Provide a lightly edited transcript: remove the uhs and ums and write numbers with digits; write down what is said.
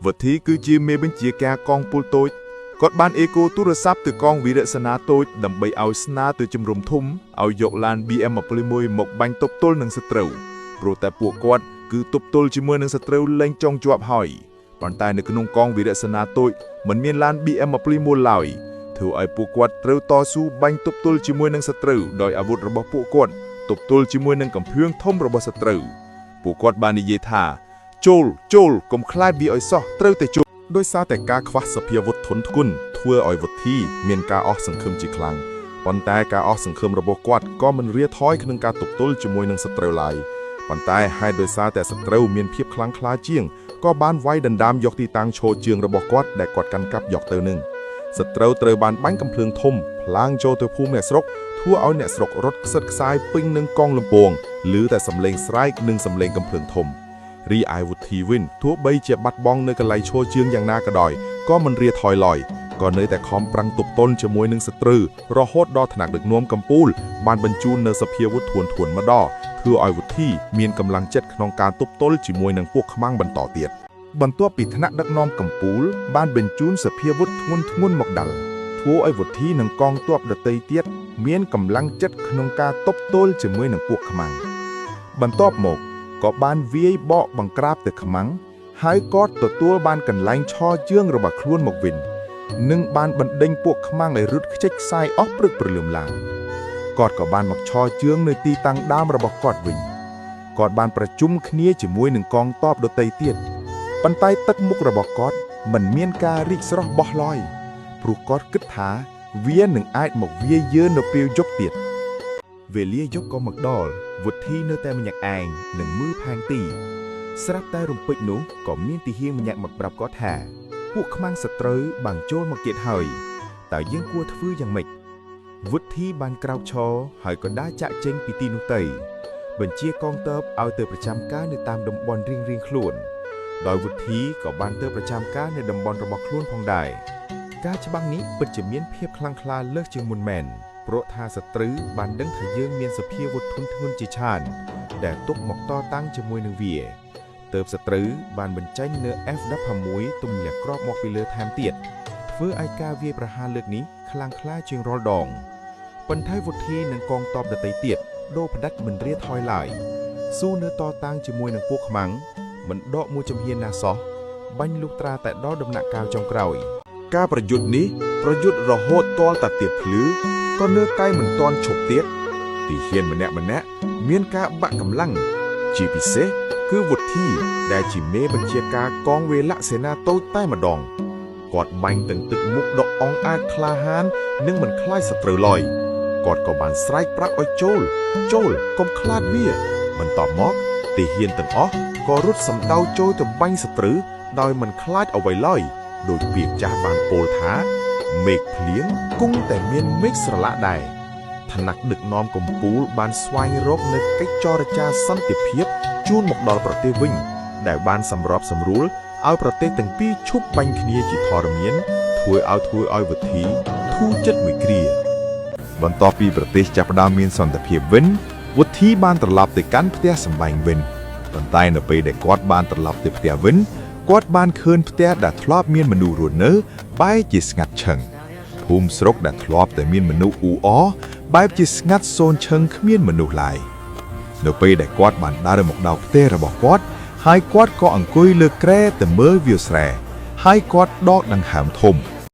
វុធីគឺជាមេបញ្ជាការកងពលតូចគាត់បានអេកូទូរស័ព្ទទៅកងវីរសេនាតូចដើម្បីឲ្យស្នើទៅជំរំធំឲ្យយកឡាន BM21 មកបាញ់ទប់ទល់នឹងសត្រូវព្រោះតែពួកគាត់គឺទប់ទល់ជាមួយនឹងសត្រូវលែងចង់ជាប់ហើយប៉ុន្តែនៅក្នុងកងវីរសេនាតូចមិនមានឡាន BM21 ឡើយធ្វើឲ្យពួកគាត់ត្រូវតស៊ូបាញ់ទប់ទល់ជាមួយនឹងសត្រូវដោយអាវុធរបស់ពួកគាត់ទប់ទល់ជាមួយនឹងកំភឿងធំរបស់សត្រូវពួកគាត់បាននិយាយថាចូលចូលកុំខ្លាចវាឲ្យសោះត្រូវតែចូល ដោយសារតែការខ្វះសភាវុធធនធ្ងន់ធ្វើឲ្យវុធីមានការអស់សង្ឃឹមជាខ្លាំងប៉ុន្តែការអស់សង្ឃឹមរបស់គាត់ក៏មិនរាថយក្នុងការទប់ទល់ជាមួយនឹងសត្រូវឡើយប៉ុន្តែហេតុដោយសារតែសត្រូវមានភាពខ្លាំងក្លាជាងក៏បានវាយដណ្ដើមយកទីតាំងឈរជើងរបស់គាត់ដែលគាត់កាន់កាប់យកទៅនឹងសត្រូវត្រូវបានបាញ់កំភ្លើងធំផ្លាងចូលទៅភូមិអ្នកស្រុកធ្វើឲ្យអ្នកស្រុករត់ខ្សឹតខ្សែពេញនឹងកងលំពងឬតែសំឡេងស្រែកនិងសំឡេងកំភ្លើងធំ រីឯវុធីវិញទោះបីជាបាត់បង់នៅកន្លែងឈរជើងយ៉ាងណាក៏ដោយក៏មិនរាថយឡើយក៏នៅតែខំប្រឹងទប់ទល់ជាមួយនឹងសត្រូវរហូតដល់ថ្នាក់ដឹកនាំកម្ពុជាបានបញ្ជូននៅសភាវុធធួនធួនមកដល់ធ្វើឲ្យវុធីមានកម្លាំងចិត្តក្នុងការទប់ទល់ជាមួយនឹងពួកខ្មាំងបន្តទៀត បន្ទាប់ពីថ្នាក់ដឹកនាំកម្ពុជាបានបញ្ជូនសភាវុធធ្ងន់ធ្ងរមកដល់ធ្វើឲ្យវុធីនិងកងទ័ពដទៃទៀតមានកម្លាំងចិត្តក្នុងការទប់ទល់ជាមួយនឹងពួកខ្មាំងបន្ទាប់មកក៏បានវាយបកបង្ក្រាបទៅខ្មាំងហើយក៏ទទួលបានកន្លែងឈរជើងរបស់ខ្លួនមកវិញនិងបានបណ្ដេញពួកខ្មាំងឲ្យរត់ខ្ចិចខ្សាយអស់ព្រឹកព្រលឹមឡើងគាត់ក៏បានមកឈរជើងនៅទីតាំងដើមរបស់គាត់វិញគាត់បានប្រជុំគ្នាជាមួយនឹងកងទ័ពដទៃទៀត ប៉ុន្តែទឹកមុខរបស់គាត់មិនមានការរីកស្រស់បោះឡើយព្រោះគាត់គិតថាវានឹងអាចមកវាយយើងនៅពេលយប់ទៀត វេលាយប់ក៏មកដល់វុធីនៅតែម្នាក់ឯងនិងមើលផែនទី ស្រាប់តែរំពេចនោះក៏មានទាហានម្នាក់មកប្រាប់គាត់ថា ពួកខ្មាំងសត្រូវបានចូលមកទៀតហើយតើយើងគួរធ្វើយ៉ាងម៉េចវុធីបានក្រោកឈរហើយក៏ដើរចាក់ចេញពីទីនោះទៅ បញ្ជាកងទ័ពឲ្យទៅប្រចាំការនៅតាមតំបន់រៀងៗខ្លួន ដោយវុធីក៏បានទៅប្រចាំការនៅតំបន់របស់ខ្លួនផងដែរការច្បាំងនេះពិតជាមានភាពខ្លាំងក្លាលើសជាងមុនមែនព្រោះថាសត្រូវបានដឹងថាយើងមានសភាវុធធនធ្ងន់ជាច្រើនដែលទុកមកតតាំងជាមួយនឹងវាទើបសត្រូវបានបញ្ចេញនៅ F16 ទម្លាក់គ្រាប់មកពីលើថែមទៀតធ្វើឲ្យការវាយប្រហារលើកនេះខ្លាំងក្លាជាងរាល់ដងប៉ុន្តែវុធីនិងកងទ័ពដទៃទៀតដូរផ្ដាច់មិនរាថយឡើយស៊ូនៅតតាំងជាមួយនឹងពួកខ្មាំង មិនដកមួយជំហានណាសោះបាញ់លុះត្រាតែដល់ដំណាក់កាលចុងក្រោយ ការប្រយុទ្ធនេះប្រយុទ្ធរហូតទាល់តាទៀបភ្លឺក៏នៅតែមិនទាន់ឈប់ទៀតទីហ៊ានម្នាក់ម្នាក់មានការបាក់កម្លាំងជាពិសេសគឺវុធីដែលជាមេបញ្ជាការកងវេលសេនាតូចតែម្ដងគាត់បាញ់ទាំងទឹកមុខដ៏អង់អាចក្លាហាននិងមិនខ្លាចសត្រូវឡើយគាត់ក៏បានស្រែកប្រាប់ឲ្យចូល ចូលកុំខ្លាចវា បន្ទាប់មកទាហានទាំងអស់ក៏រត់សម្ដៅចូលទៅបាញ់សត្រូវដោយមិនខ្លាចអ្វីឡើយដោយពាក្យចាស់បានពោលថាមេឃភ្លៀងគង់តែមានមេឃស្រឡាក់ដែរថ្នាក់ដឹកនាំកម្ពុជាបានស្វែងរកនៅកិច្ចចរចាសន្តិភាពជូនមកដល់ប្រទេសវិញ ដែលបានសម្របសម្រួលឲ្យប្រទេសទាំងពីរឈប់បាញ់គ្នាជាធរមានធ្វើឲ្យធ្វើឲ្យវុធីធូរចិត្តមួយគ្រា បន្ទាប់ពីប្រទេសចាប់ផ្ដើមមានសន្តិភាពវិញវុធីបានត្រឡប់ទៅកាន់ផ្ទះសម្បែងវិញប៉ុន្តែនៅពេលដែលគាត់បានត្រឡប់ទៅផ្ទះវិញគាត់បានឃើញផ្ទះដែលធ្លាប់មានមនុស្សរស់នៅបែរជាស្ងាត់ឈឹងភូមិស្រុកដែលធ្លាប់តែមានមនុស្សអ៊ូអរបែបជាស្ងាត់សូន្យឈឹងគ្មានមនុស្សឡើយនៅពេលដែលគាត់បានដើរមកដល់ផ្ទះរបស់គាត់ហើយគាត់ក៏អង្គុយលើគ្រែទៅមើលវាលស្រែហើយគាត់ដកដង្ហើមធំ